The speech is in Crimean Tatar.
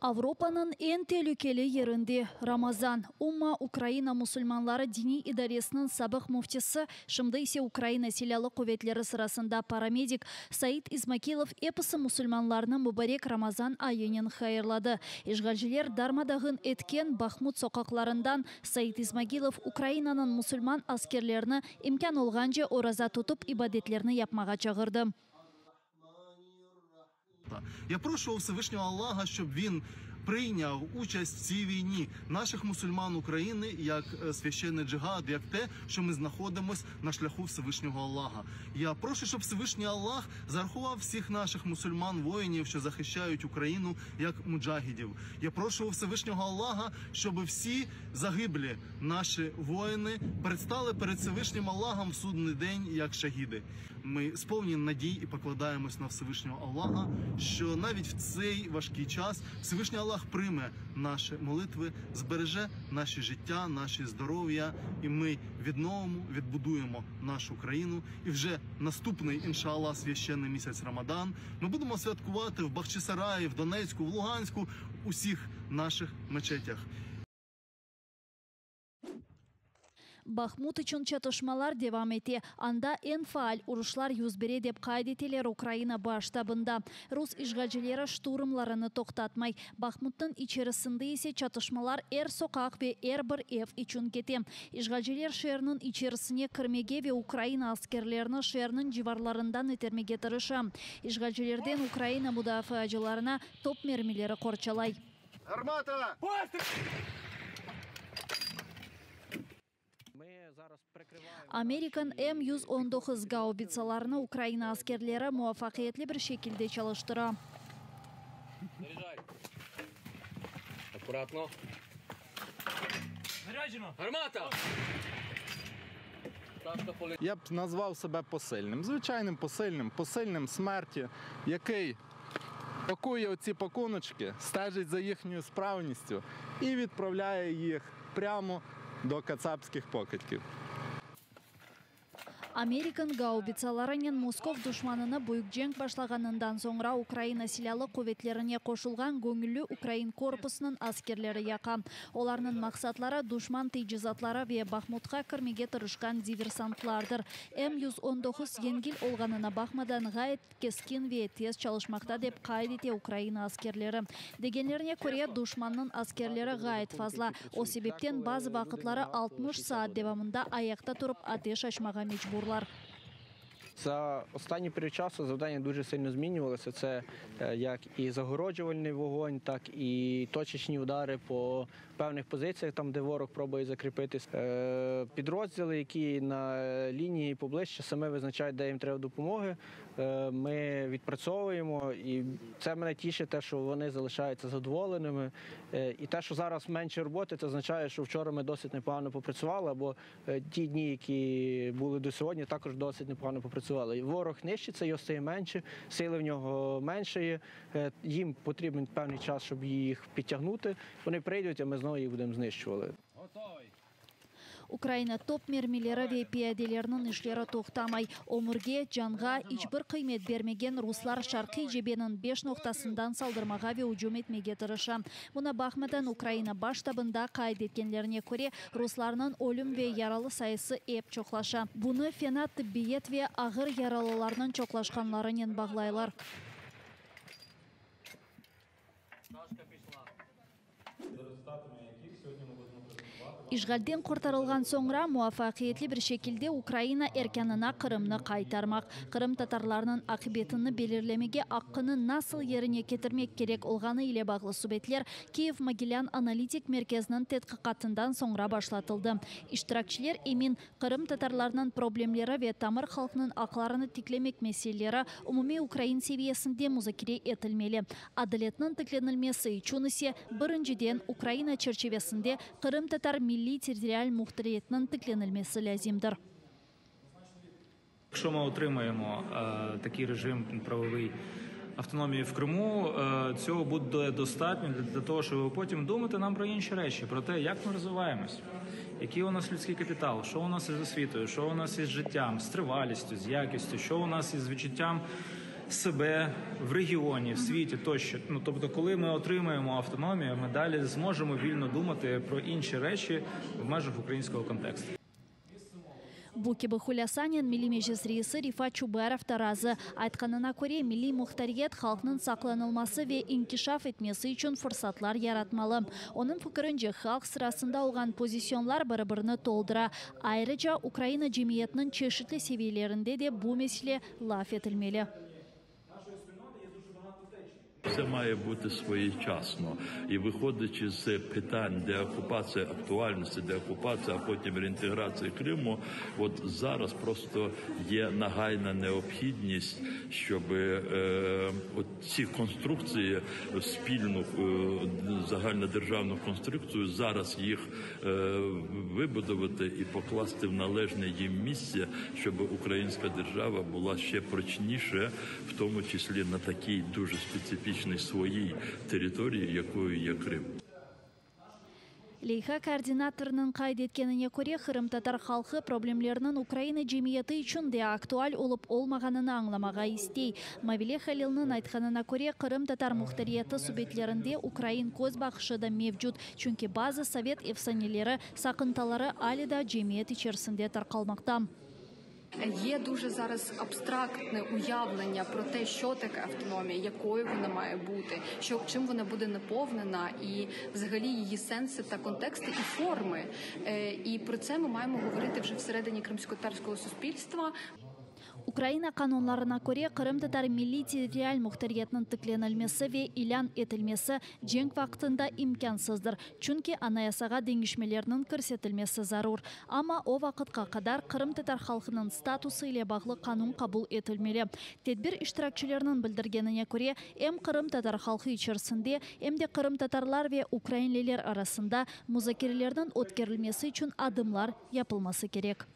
Avropanıñ eñ telükeli yerinde Ramazan. Umma Ukraina musulmanları diniy idaresiniñ sabıq müftisi, şimdi ise Ukraina Silâlı quvetleri sırasında paramedik Said İsmakilov episi musulmanlarnı mubarek Ramazan ayınen hayırladı. İşğalciler darma-dağın etken Bahmut soqaqlarından Said İsmagilov Ukrainanıñ musulman askerlerini imkân olğance oraza tutıp ibadetlerni yapmağa çağırdı. Ya proşu u Vsevışnâgo Allaha, şçob він prıyняв участь в цій війні наших мусульман України як священний джигад, як те, що ми знаходимось на шляху Всевишнього Аллаха. Я прошу, щоб Всевишній Аллах зарахував всіх наших мусульман-воїнів, що захищають Україну, як муджахідів. Я прошу у Всевишнього Аллаха, щоб всі загиблі наші воїни предстали перед Всевишнім Аллахом в судний день, як шагіди. Ми сповнені надій і покладаємось на Всевишнього Аллаха, що навіть в цей важкий час Всевишній Аллах прийме наші молитви, збереже наші життя, наші здоров'я, і ми відновимо, відбудуємо нашу країну. І вже наступний, іншаллах, священний місяць Рамадан ми будемо святкувати в Бахчисараї, в Донецьку, в Луганську, усіх наших мечетях. Bahmut içün çatışmalar devam ete, anda eñ faal uruşlar yüz bere, dep qayd eteler Ukraina Baş ştabında. Rus işğalcileri şturmlarını toqtatmay. Bahmutnıñ içerisinde ise çatışmalar er soqaq ve er bir ev içün kete. İşğalciler şeerniñ içerisine kirmege ve Ukraina askerlerini şeerniñ civarlarından itermege tırışa. İşğalcilerden Ukraina mudafaacılarına top mermileri qorçalay. Garmata! Amerikan M 119 gaubitsalarını Ukraina askerleri muvafaqiyetli bir şekilde çalıştıra. Ya b nazvav sebe posılnım, Zviçaynım posılnım, posılnım smerti, yakıy пакує оці пакуночки, стежить за їхньою справністю і відправляє їх прямо до кацапських покидьків. Amerikan gaubitsalarınen moskov duşmanını büyük cenk başlağanından soñra Ukraina Silâlı quvetlerine qoşulğan göñülli ukrain korpusınıñ askerleri yaqa. Olarnıñ maqsatları, duşman tecizatları ve Bahmutqa kirmege tırışqan diversantlardır. M 119 yengil olğanına baqmadan, ğayet keskin ve tez çalışmaqta, dep qayd ete Ukraina askerleri. Degenlerine köre, duşmannıñ askerleri ğayet fazla, o sebepten bazı vaqıtları 60 saat devamında ayaqta turıp ateş açmağa mecburlar. За останній період часу завдання дуже сильно змінювалися. Це як і загороджувальний вогонь, так і точечні удари по певних позиціях, там, де ворог пробує закріпитись. Підрозділи, які на лінії поближче, самі визначають, де їм треба допомоги. Ми відпрацьовуємо, і це мене тішить, те, що вони залишаються задоволеними. І те, що зараз менше роботи, це означає, що вчора ми досить непогано попрацювали, або ті дні, які були до сьогодні, також досить непогано попрацювали. Ворог нищиться, його стає менше, сили в нього менше є, їм потрібен певний час, щоб їх підтягнути. Вони прийдуть, а ми знову їх будемо знищувати. Ukraina top mermileri ve piyadeleriniñ işleri toqtamay. Ömürge, canğa iç bir qıymet bermegen ruslar şarqiy cebeniñ beş noqtasından saldırmağa ve ücüm etmege tırışa. Buña baqmadan, Ukraina Baş ştabında qayd etkenlerine köre, ruslarnıñ ölüm ve yaralı sayısı ep çoqlaşa. Bunı fena tıbbiyet ve ağır yaralılarnıñ çoqlaşqanlarınen bağlaylar. İşğalden qurtarılğan soñra muvafaqiyetli bir şekilde Ukraina erkânına Qırımnı qaytarmaq, qırımtatarlarnıñ aqibetini belirlemege aqqını nasıl yerine ketirmek kerek olğanı ile bağlı subetler Kiyev-Mogilân analitik merkeziniñ tedqiqatından soñra başlatıldı. İştirakçiler emin, Qırımtatarlarnıñ problemleri ve tamır halqnıñ aqlarını tiklemek meseleleri umumiy ukrain seviyesinde muzakere etilmeli. Adaletniñ tiklenilmesi içün ise, birinciden, Ukraina çerçivesinde qırımtatar milliy-territorial muhtariyetiniñ tiklenilmesi lâzimdir. Якщо ми отримаємо такий режим правовий. Автономії в Криму цього буде достатньо для того, щоб потім думати нам про інші речі, про те, як ми розвиваємось, який у нас людський капітал, що у нас із освітою, що у нас із життям, з тривалістю, з якістю, що у нас із відчуттям себе в регіоні, в світі тощо. Ну тобто, коли ми отримаємо автономію, ми далі зможемо вільно думати про інші речі в межах українського контексту. Bu kibi hulâsanen Milliy Meclis reisi Refat Çubarov da razı. Aytqanına köre, milliy muhtariyet halqnıñ saqlanılması ve inkişaf etmesi içün fırsatlar yaratmalı. Onıñ fikirince, halq sırasında olğan pozisyonlar biri-birini toldura. Ayrıca, Ukraina cemiyetiniñ çeşitli seviyelerinde de bu mesele laf etilmeli. Все має бути своєчасно. І виходячи з питань деокупації, актуальності деокупації, а потім реінтеграції Криму, от зараз просто є нагайна необхідність, щоб е, от ці конструкції, спільну е, загальнодержавну конструкцію, зараз їх е, вибудувати і покласти в належне їм місце, щоб українська держава була ще прочніше, в тому числі на такій дуже специфічній своїй території, якою є Крим. Leyha koordinatorınıñ qayd etkenine köre, qırımtatar halqı problemleriniñ Ukraina cemiyeti içün de aktual olıp olmağanını añlamağa istey. Mavile Halilniñ aytqanına köre, qırımtatar muhtariyeti subetlerinde ukrain köz baqışı da mevcut, çünki bazı sovet efsaneleri, saqıntıları ale daa cemiyet içerisinde tarqalmaqta. Є дуже зараз абстрактне уявлення про те, що таке автономія, якою вона має бути, що чим вона буде наповнена, і взагалі її сенси та контексти і форми. І про це ми маємо говорити вже всередині кримськотатарського суспільства. Ukraina qanunlarına köre, qırımtatar milliy-territorial muhtariyetiniñ tiklenilmesi ve ilân etilmesi cenk vaqtında imkânsızdır, çünki Anayasağa deñişmelerniñ kirsetilmesi zarur. Amma o vaqıtqa qadar qırımtatar halqınıñ statusı ile bağlı qanun qabul etilmeli. Tedbir iştirakçileriniñ bildirgenine köre, em qırımtatar halqı içerisinde, em de qırımtatarlar ve ukrainliler arasında muzakerelerniñ ötkerilmesi içün adımlar yapılması kerek.